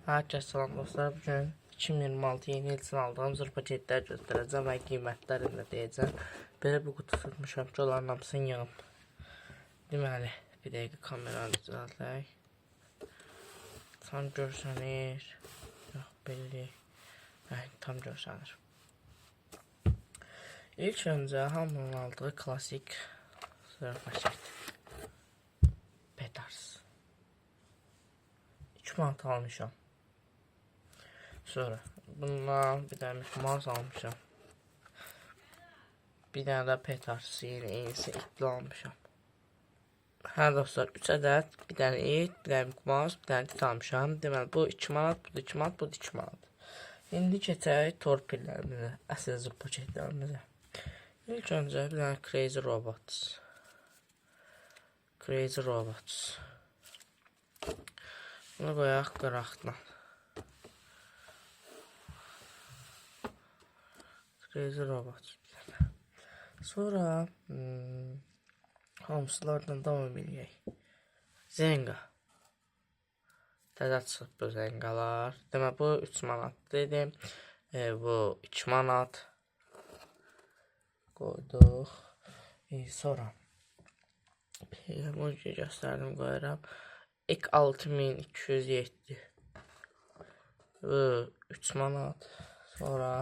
Herkese salam dostlar. Bugün 2026 yeni il üçün aldığım zırh paketlər göstərəcəm və qiymətlərini də deyəcəm. Belə bir qutu tutmuşam ki, onların hamısını yığım. Deməli, bir dəqiqə kameranı düzəldək. Tam görsənir. Yox, belli. Hə, tam görsənir. İlk öncə hamının aldığı klasik zırh paket. Petars. 2 manat almışam. Sonra bundan bir dənə mouse almışam. Bir dənə də petars yenə eynisi itli almışam. Hə dostlar, 3 ədəd, bir dənə it, bir dənə mouse, bir dənə tit almışam. Deməli bu 2 manat, bu da 2 manat, bu da 2 manat. İndi keçək torpillərimizə, əsl zırh paketlərimizə. İlk öncə bir dənə Crazy Robots. Crazy Robots. Bunu qoyaq qıraqdan. Crazy Robots. Sonra hamısılardan davam eləyək. Zenga. Təzə çıxıb bu Zengalar. Demək bu 3 manat dedim. Bu 2 manat. Qoyduq. Sonra emoji göstərdim, qoyuram. Ek 6207. Bu 3 manat. Sonra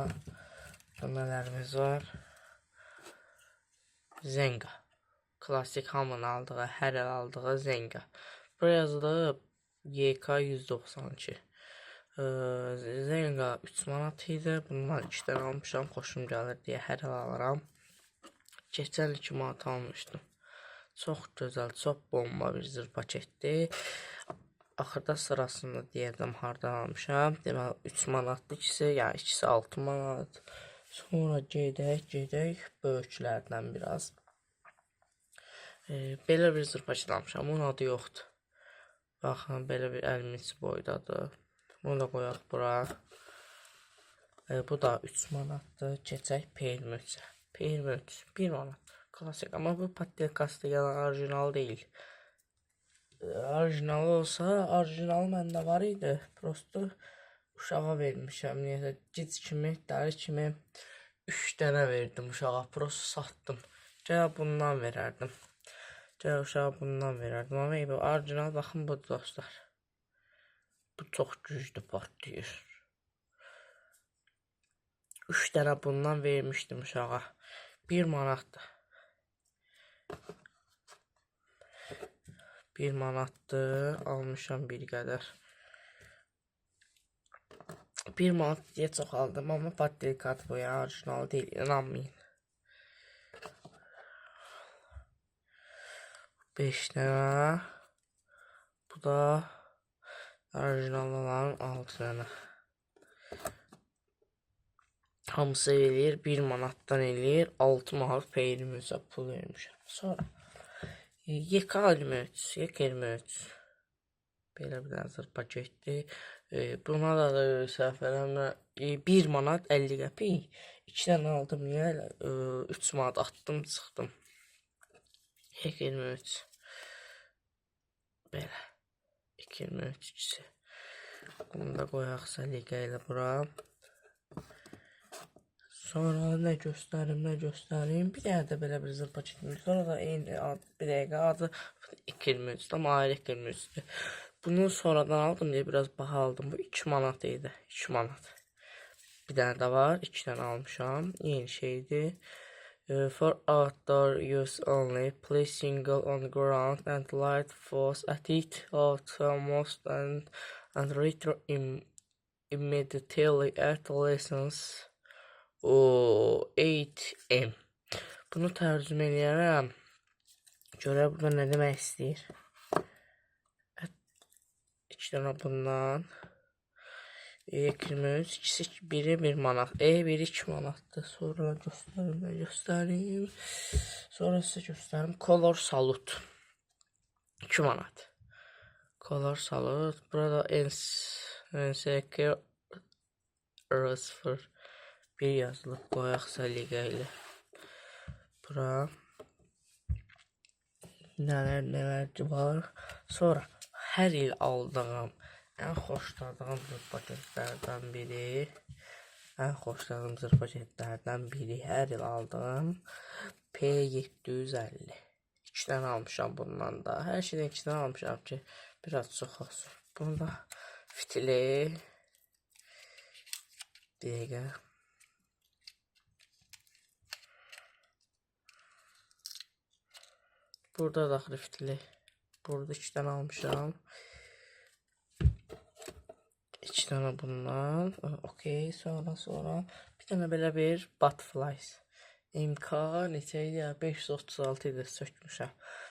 nələrimiz var? Zenga. Klasik hamının aldığı, hər il aldığı Zenga. Buraya yazılıb YK 192. Zenga 3 manat idi. Bundan 2 dənə almışam. Xoşum gəlir deyə hər il alıram. Keçən il 2 manat almışdım. Çox gözəl, çox bomba bir zırh paketdir. Axırda sırasında deyəcəm hardan almışam. Deməli 3 manatdır ikisi, yəni ikisi 6 manat. Sonra gedək, gedək böyüklərdən biraz. Belə bir zırh paket almışam. Bunun adı yoxdur. Baxın, belə bir əlimin içi boydadır. Bunu da qoyaq bura. Bu da 3 manatdır. Keçək P23-ə. P23 1 manat. Klasik, amma bu patlikaslı, yəni orijinal deyil. Orijinal olsa, orijinal məndə var idi. Prosto uşağa vermişəm. Niyəsə gic kimi, dəli kimi 3 dənə verdim uşağa. Prosto satdım. Gəl bundan verərdim. Gəl uşağa bundan verərdim. Amma eybi, orijinal baxın budur dostlar. Bu çox güclü partlayır. 3 dənə bundan vermişdim uşağa. 1 manatdır. 1 manatdır. Almışam bir qədər. 1 manat deyə çox aldım, amma patlikat bu, yəni orijinal deyil, inanmayın. 5 dənə. Bu da orijinal olan 6 dənə. Hamısı eləyir, 1 manatdan eləyir, 6 manat P23-ə pul vermişəm. Sonra YK23, YK23. Belə bir dənə zırh paketdir. Buna da səhv eləmirəm, 1 manat 50 qəpik. 2 dənə aldım, niyə elə 3 manat atdım, çıxdım. YK23. Belə. 223 ikisi. Bunu da qoyaq səliqə ilə bura. Sonra nə göstərim, nə göstərim. Bir dənə də belə bir zırh paketimiz. Sonra da eyni ad, bir dəqiqə adı 23, amma ayrı 23-dür. Bunu sonradan aldım deyə biraz baha aldım. Bu 2 manat idi. 2 manat. Bir dənə də var. 2 dənə almışam. Eyni şeydir. For outdoor use only, place single on ground and light force at it almost and return immediately at lessons o 8M. Bunu tərcümə eləyərəm. Görək burada nə demək istəyir. 2 dənə bundan. 23, ikisi biri 1 manat. Biri 2 manatdır. Sonra göstərim, nə göstərim. Sonra sizə göstərim. Color Salut. 2 manat. Color Salut. Burada NSK R0 1 yazılıb. Qoyaq səliqə ilə. Bura. Nələr nələr var. Sonra hər il aldığım Ən xoşladığım zırh paketlərdən biri. Ən xoşladığım zırh paketlərdən biri hər il aldığım P750. 2 dənə almışam bundan da. Hər şeydən 2 dənə almışam ki, biraz çox olsun. Bunu da fitili. Bir dəqiqə. Burada da axırı fitili. Burada 2 dənə almışam. 2 dənə bundan. Okey. Sonra bir dənə belə bir Butterflies. MK neçə idi ya? 536 idi, sökmüşəm.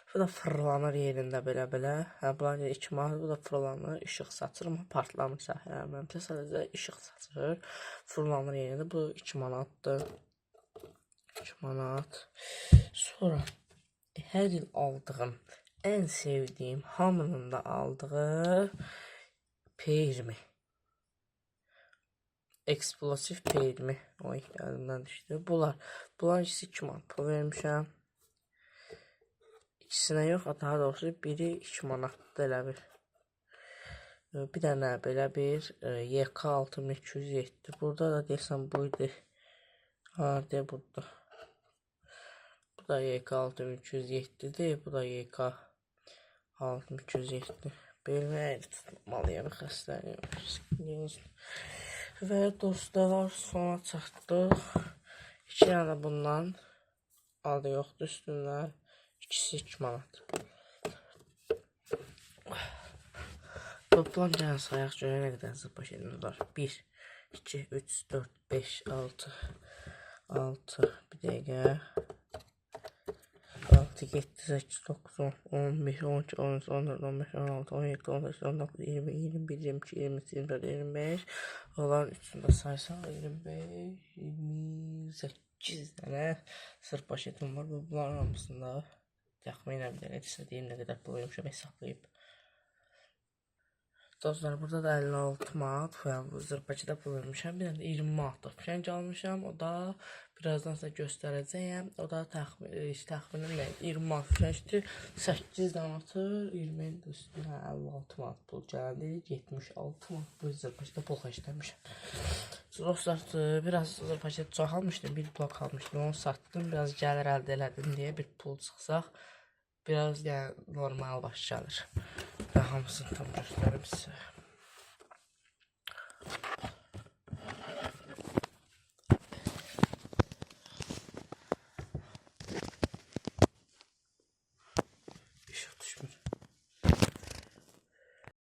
Bu da fırlanır yerində belə-belə. Hə, bunlar 2 manat, bu da fırlanır, işıq saçır, amma partlamır səhərləməmsə, sadəcə işıq saçır. Fırlanır yerində. Bu 2 manatdır. 2 manat. Sonra hər il aldığım, ən sevdiyim, hamının da aldığı P20. Eksplosiv P20. Oy, əlimdən düşdü. Bunlar. Bunların ikisi 2 manat pul vermişəm. İkisinə yox, daha doğrusu biri 2 manatdır elə bir. Bir dənə belə bir YK 6207. Burada da deyəsən bu idi. Ha, deyə burada. Bu da YK 6207-dir. Bu da YK 6207. Belimi əyri tutmalıyam, xəstəliyim. Və dostlar, sona çatdıq. 2 dənə bundan adı yoxdur üstündə. İkisi 2 manat. Toplam gəlin sayaq görək nə qədər zırh paketimiz var. 1, 2, 3, 4, 5, 6, 6, bir dəqiqə. 6, 7, 8, 9, 10, 11, 12, 13, 14, 15, 16, 17, 18, 19, 20, 21, 22, 23, 24, 25. Onların üçünü də saysaq 25, 28 dənə zırh paketim var. Bunların hamısında təxminən bir dənə istədiyim nə qədər pul vermişəm hesablayıb. Dostlar, burada da 56 manat, yəni bu zırh paketə pul vermişəm. Bir dənə də 20 manatlıq fişəng almışam. O da birazdan sizə göstərəcəyəm. O da təxminən nə? 20 manat fişəngdir. 8 dənə atır. 20-nin də üstünə 56 manat pul gəldi. 76 manat bu zırh paketə pul xərcləmişəm. Dostlar, biraz zırh paket çox almışdım. Bir blok almışdım. Onu satdım. Biraz gəlir əldə elədim deyə bir pul çıxsaq biraz yəni normal baş gəlir. Və hamısını tam göstərim sizə.